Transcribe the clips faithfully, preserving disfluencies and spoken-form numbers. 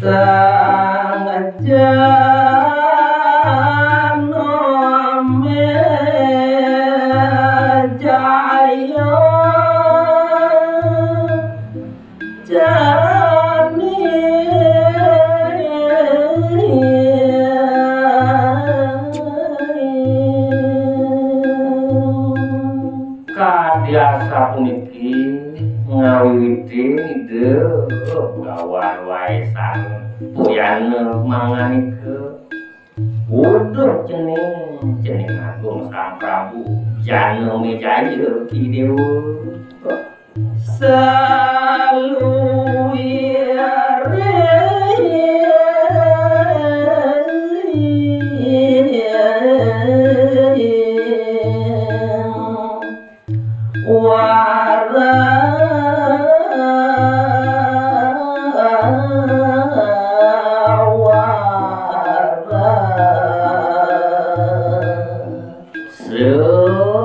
Sang Janamejaya jani kadi asapuniki ngawiwitin Ida Bagawan Waesan Puyana manganika, "Uduh cening, cening Agung Sang Prabu Janamejaya Idewa." Saluwiring wara wara.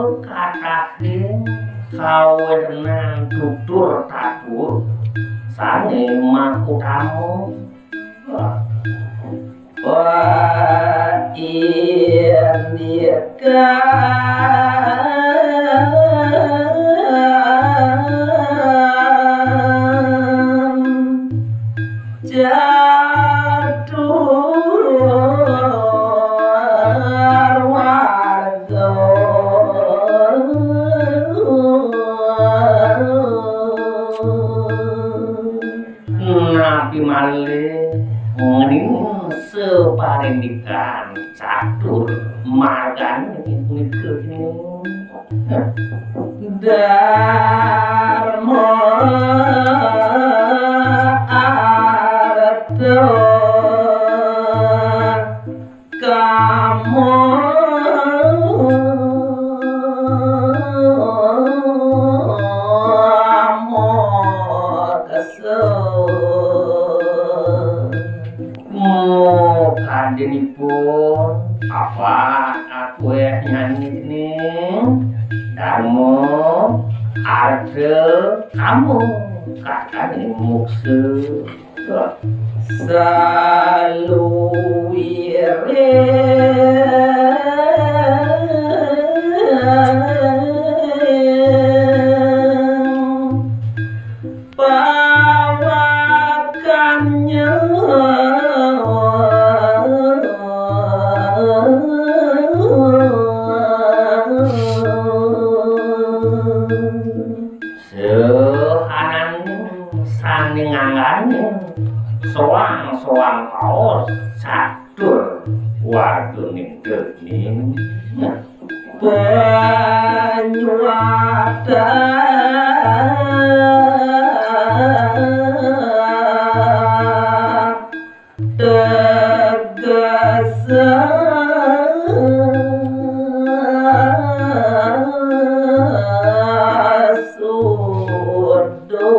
Sakatahing kawenenan tutur tatua sané mahutama. Paindikan catur warga. Napi malih ngening saparindikan catur margané punika? Dharma artha kama moksa. Mukadinipun apa akuéh nyanyi ning dharma artha kama kataning moksa. Saluwiring pawakannya. Sahanane sane nganggane soang-soang paos catur warganing dening panyuwata tegesa sudo.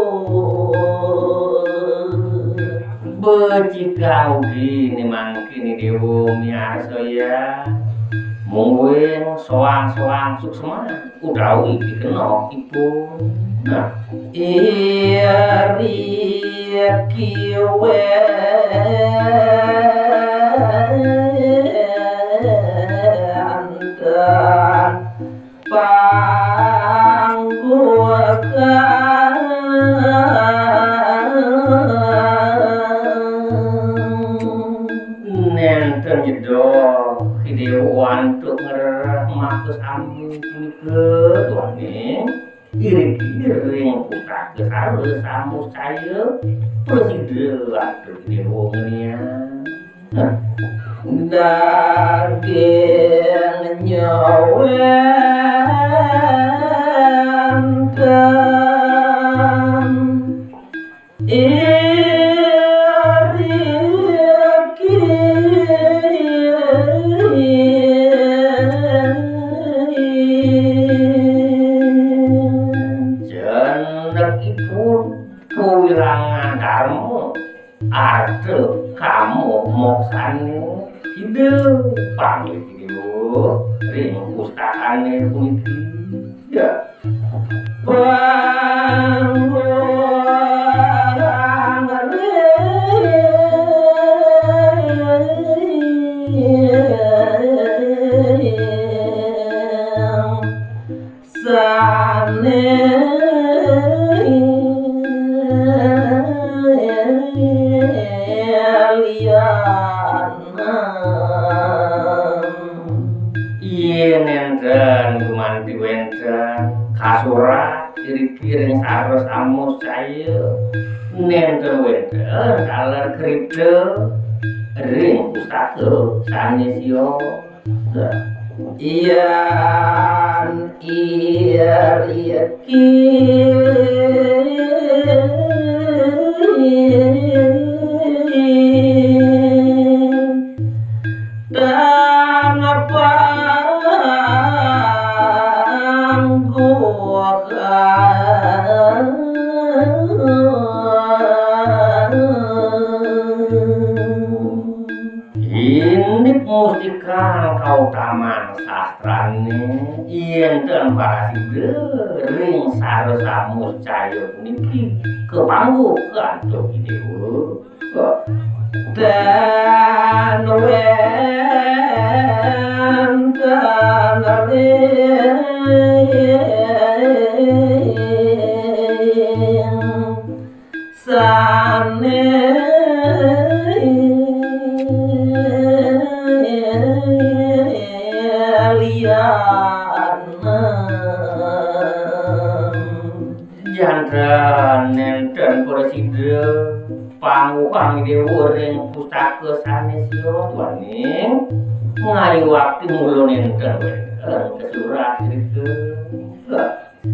Becika ugi ni mangkini dewa miarsa ya, mungguing soang-soang suksma utawi pikenohipun. Nah, iri kiwenten panggukan. Nenten jedok Dewa antuk ngrereh maka sami punika duaning iring-iring pustaka sarwa samuscaya prasida atur Dewa ngenian. Daging nyawenten iriki. Jendekipun kawilangan dharma arta kama moksane Ida panglih Ida ring Takane puniki. Ya. Sane liana. Yen nenten gumanti wenten kasurat iriki ring sarwa samuscaya, nenten wenten taler kripta ring pustaka sane siosa. Yan iriki tan pangguh. Indik mustika kautaman sastrane, yen ten parasida ring sarwa samuscaya puniki kapangguh antuk Dewa. Ten wenten ring sane liana. Janten nenten prasida pangguhang Dewa ring pustaka sane siosa, duaning ngayuakti mula nenten wenten kasurat irika.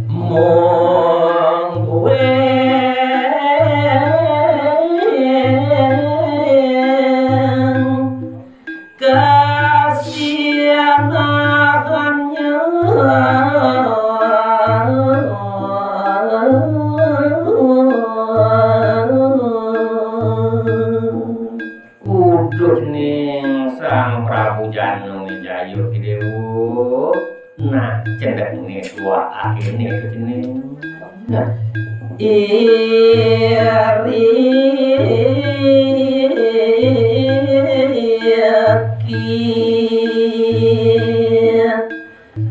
Mung kuwi kasianahannya. Uduh ning Sang Prabu Janamejaya Dewa. Nah, cendekne tuah akhirne itu cening. Nah. Iri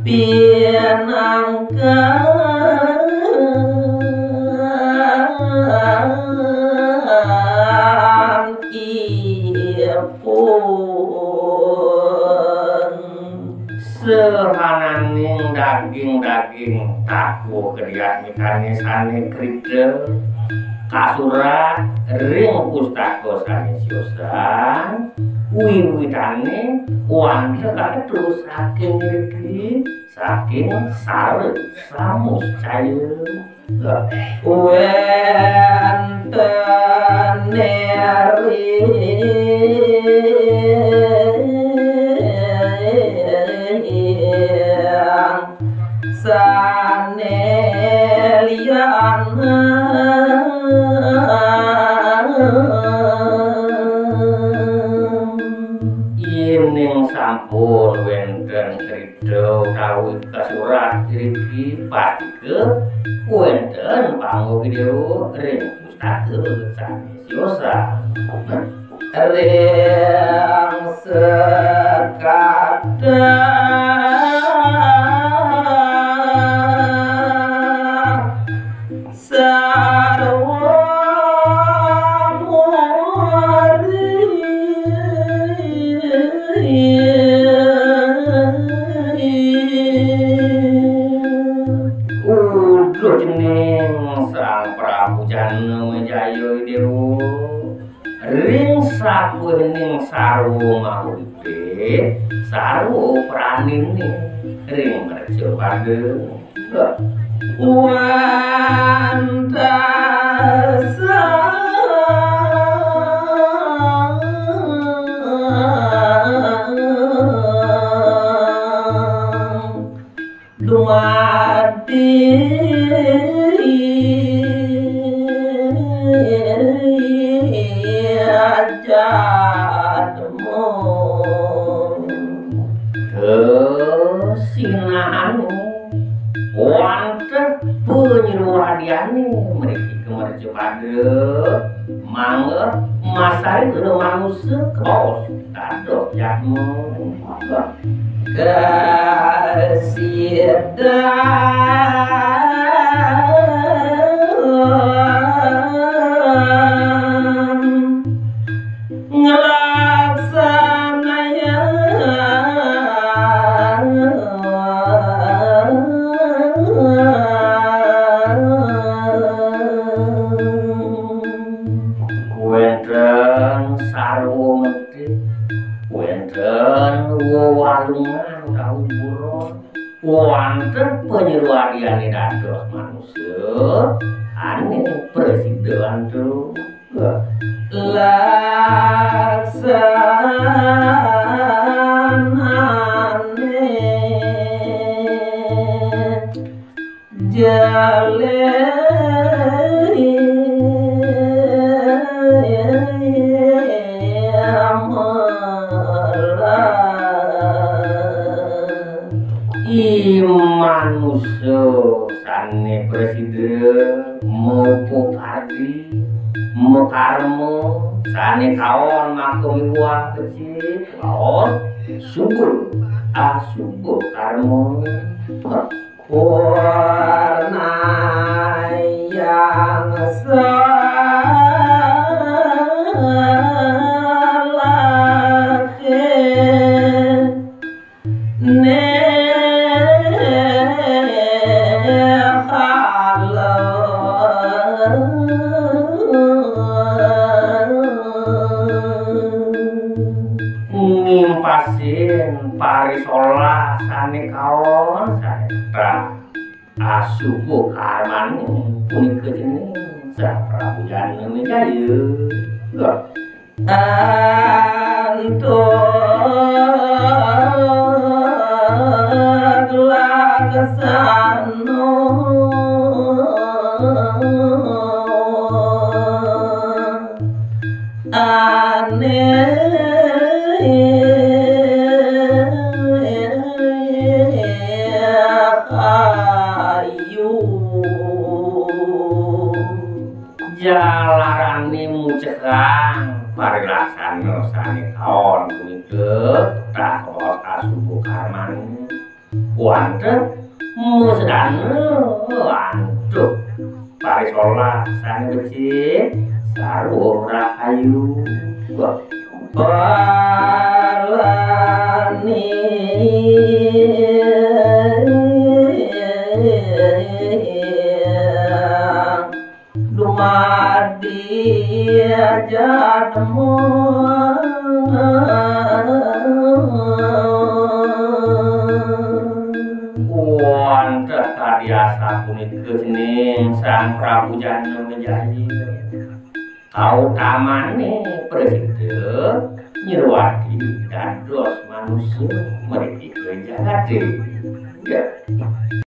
pinangkan ipun. Sahananing daging-daging takuh kediatmikane sane kripta kasurat ring pustaka sane siosan, wiwitane wantah kaketus saking ngriki, saking sara samuscaya. Wenten ring sane liana. Yening sampun wenten kripta utawi kasurat iriki, pastika wenten pangguh Dewa ring pustaka sane siosan. Ring sekadah sarwa murid. Uduh cening Sang Prabu Janamejaya Dewa. Ring sakuwining sarwa mauripe, sarwa pranine ring mercapada. Wantah sang dumadi jadma. Kesinan Nah, anu, wantah panyruwadiané mriki kamercapada mangga masaring manusa kabaos dados jadma. Kasidan nglaksanayang wénten sarwa mentri, wénten wewalungan utawi buron, wantah panyruwadiané dados manusa ané prasida antuk. Laksanané jale I manusa sané prasida maupakadi, makarma, sané kaon maka miwah becik, kaos suba, asuba karma. Purnayang salakhe nekhala. Ngimpasin parisolah sané kaon sané ketrah. Asuba karmané punika cening Sang Prabu Janamejaya. Antuk laksana ané ayu. Jalarané mucekang parilaksana sané kaon punika, tatos asuba karmané. Wantah masedana antuk parisolah sané becik, sarwa rahayu. Wah. Balani dumadi jadma. Wantah kadi asapunika cening Sang Prabu Janamejaya. Kautamané prasida nyruwadi dados manusa mriki ka jagaté. Ya.